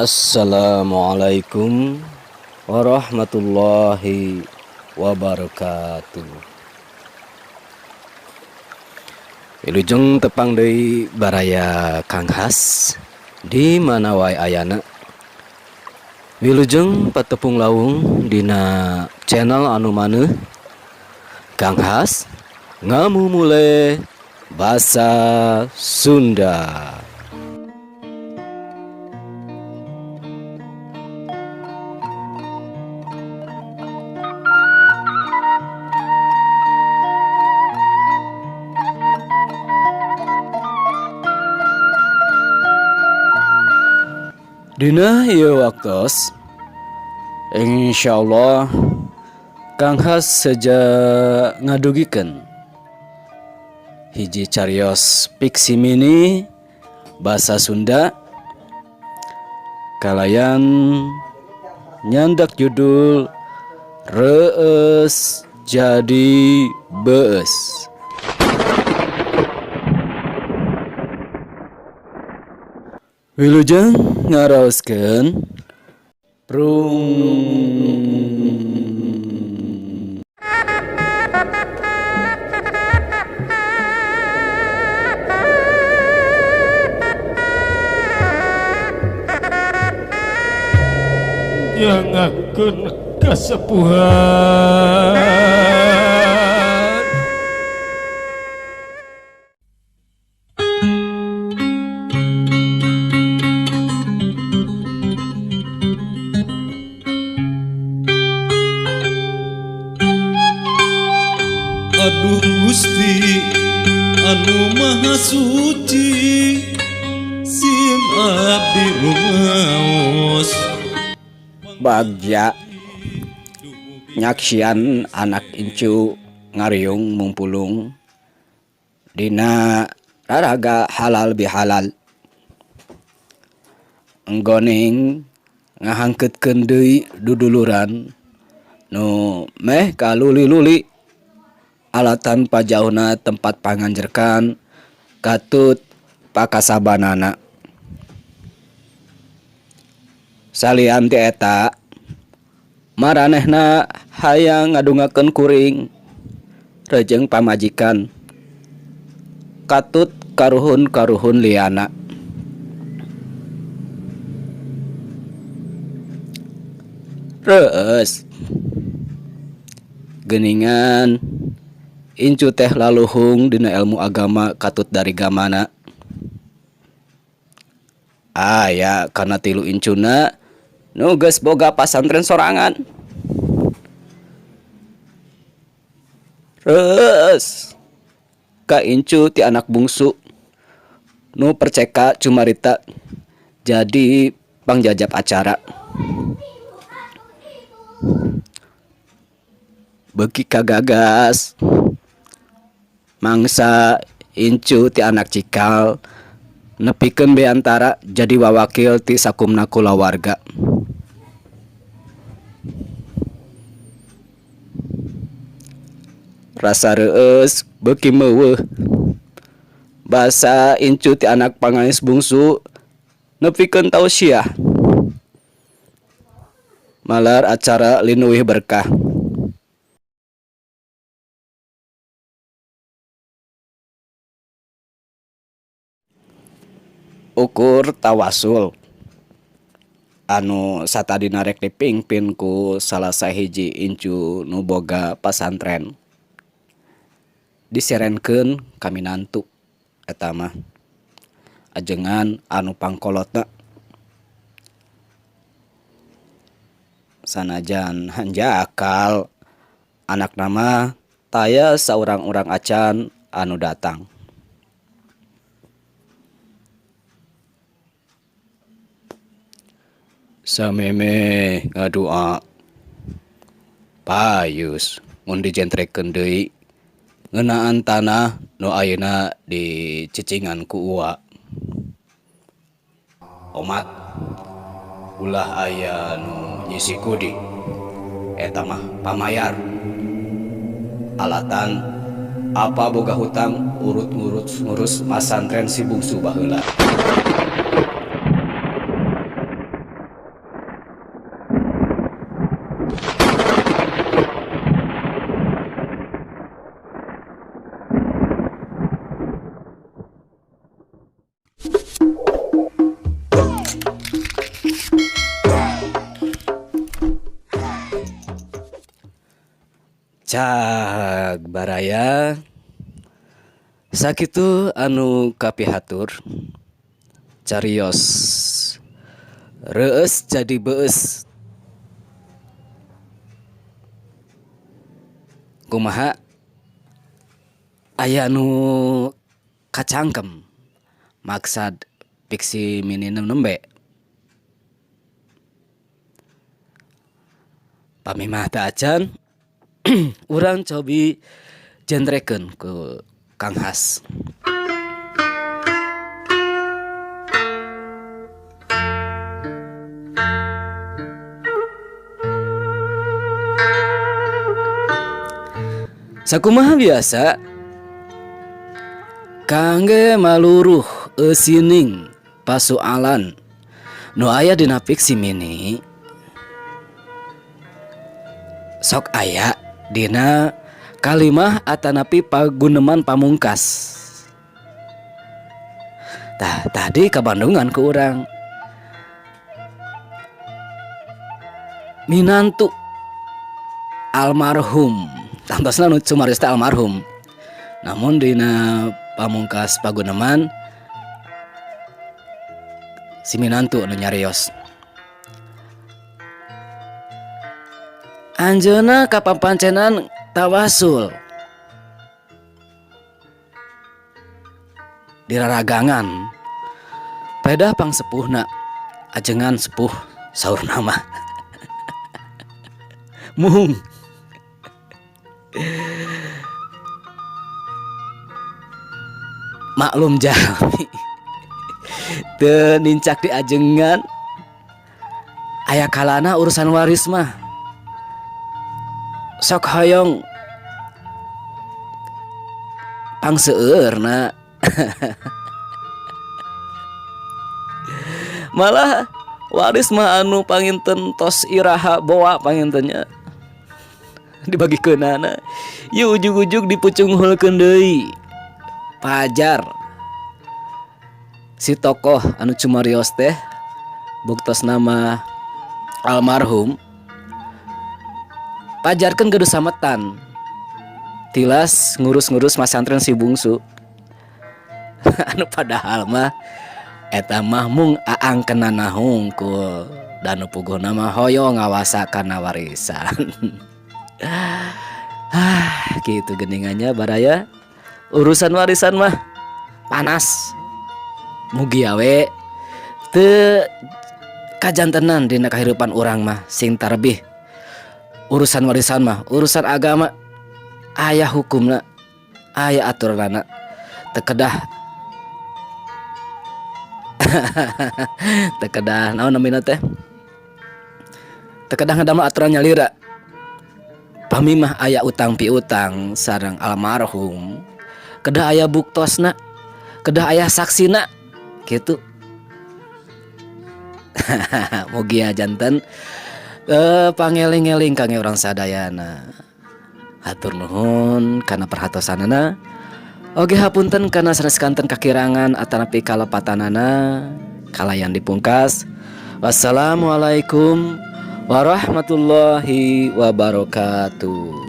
Assalamualaikum warahmatullahi wabarakatuh. Wilujeng tepang deui baraya Kang Has di mana wae ayana. Wilujeng patepung lawung dina channel anu maneuh Kang Has ngamumule basa Sunda. Dina ieu waktos insyaallah Kang Has seja ngadugikeun hiji carios fiksi mini basa Sunda kalayan nyandak judul Reueus Jadi Beueus. Wilujeng ngaraoskeun prung. Nyangakeun kasepuhan. Aduh Gusti anu maha suci sim abdi rumaos. Bagja nyaksian anak incu ngariung mumpulung dina raraga halal bihalal enggoning ngahangkeutkeun deui duduluran nu meh kaluli-luli alatan pajauhna tempat panganjerkan katut pakasabanana. Salian ti eta maranehna hayang ngadungakeun kuring rejeng pamajikan katut karuhun-karuhun liana. Reueus geuningan incu teh laluhung dina ilmu agama katut dari gamana. Aya kana tilu incuna nu geus boga pasantren sorangan. Reueus ka incu ti anak bungsu nu perceka cumarita jadi pangjajap acara. Beuki kagagas mangsa incu ti anak cikal nepikeun beantara jadi wawakil ti sakumna kulawarga. Rasa reueus beuki meuweuh basa incu ti anak pangais bungsu nepikeun tausiah malar acara linuwih berkah. Ukur tawasul anu satadina rek dipingpin ku salah sahiji incu nu boga pasantren diserenkeun ka minantu eta mah ajengan anu pangkolotna sanajan hanjakal anakna mah taya saurang-urang acan anu datang. Samemeh ngadua payus mun dijentrekeun deui ngeunaan tanah nu ayeuna dicicingan ku uwa. Omat ulah aya nu nyisi kudi eta mah pamayar alatan apa boga hutang urut ngurus ngurus masantren si bungsu baheula. Cag baraya sakitu anu kapihatur carios reueus jadi beueus kumaha aya nu kacangkem maksad fiksi mini nu nembe. Pami mah teu acan urang cobi jentrekeun ku Kang Has. Sakumaha biasa kangge maluruh eusining pasualan nu aya dina fiksi mini sok aya dina kalimah atanapi paguneman pamungkas. Tah tadi kabandungan ku urang minantu almarhum tangtosna nu cumarios teh almarhum namun dina pamungkas paguneman si minantu nu nyarios anjeunna kapapancenan tawasul diraragangan pedah pangsepuhna ajengan sepuh saur nama mung maklum jalmi teu nincak di ajengan aya kalana urusan waris mah sok hoyong pangseueurna malah waris mah anu panginten tos iraha boa pangintennya dibagikeunana ieu ujug-ujug dipucunghulkeun deui pajar si tokoh anu cumarios teh buktos nama almarhum pajarkeun gaduh sametan tilas ngurus-ngurus masantren si bungsu anu padahal mah eta mah mung aangkeunana hungkul dan nu puguhna mah hoyong ngawasa kana warisan. Ah, gitu geningannya baraya urusan warisan mah panas mugia we teu kajantenan dina kahirupan urang mah sing tarbih urusan warisan mah urusan agama aya hukumna aya aturanana teu kedah teu kedah naon namina teh teu kedah ngadamel aturan nyalira pami mah aya utang piutang sareng almarhum kedah aya buktosna kedah aya saksina kitu. Mugia janten pangeling-eling kangge urang sadayana. Hatur nuhun kana perhatosanana. Oge hapunten kana sanes kanten kakirangan atanapi kalepatanana kalayan dipungkas. Wassalamualaikum warahmatullahi wabarakatuh.